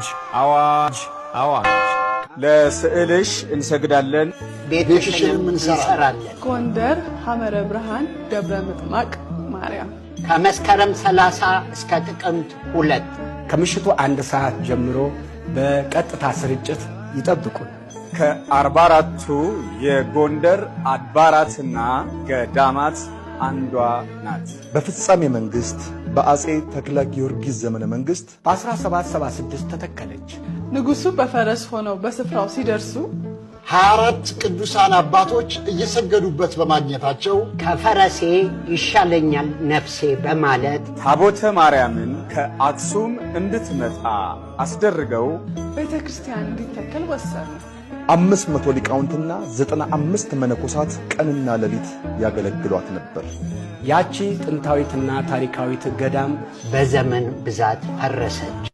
አዋጅ አዋጅ አዋጅ! ለስዕልሽ እንሰግዳለን፣ ቤትሽንም እንሰራለን። ጎንደር ሐመረ ብርሃን ደብረ ምጥማቅ ማርያም ከመስከረም 30 እስከ ጥቅምት 2 ከምሽቱ 1 ሰዓት ጀምሮ በቀጥታ ስርጭት ይጠብቁን። ከ44ቱ የጎንደር አድባራትና ገዳማት አንዷ ናት። በፍጻሜ መንግሥት በአጼ ተክለ ጊዮርጊስ ዘመነ መንግሥት በ1776 ተተከለች። ንጉሱ በፈረስ ሆነው በስፍራው ሲደርሱ 24 ቅዱሳን አባቶች እየሰገዱበት በማግኘታቸው ከፈረሴ ይሻለኛል ነፍሴ በማለት ታቦተ ማርያምን ከአክሱም እንድትመጣ አስደርገው ቤተ ክርስቲያን እንዲተከል ወሰኑ። 500 ሊቃውንትና 95 መነኮሳት ቀንና ሌሊት ያገለግሏት ነበር። ያቺ ጥንታዊትና ታሪካዊት ገዳም በዘመን ብዛት ፈረሰች።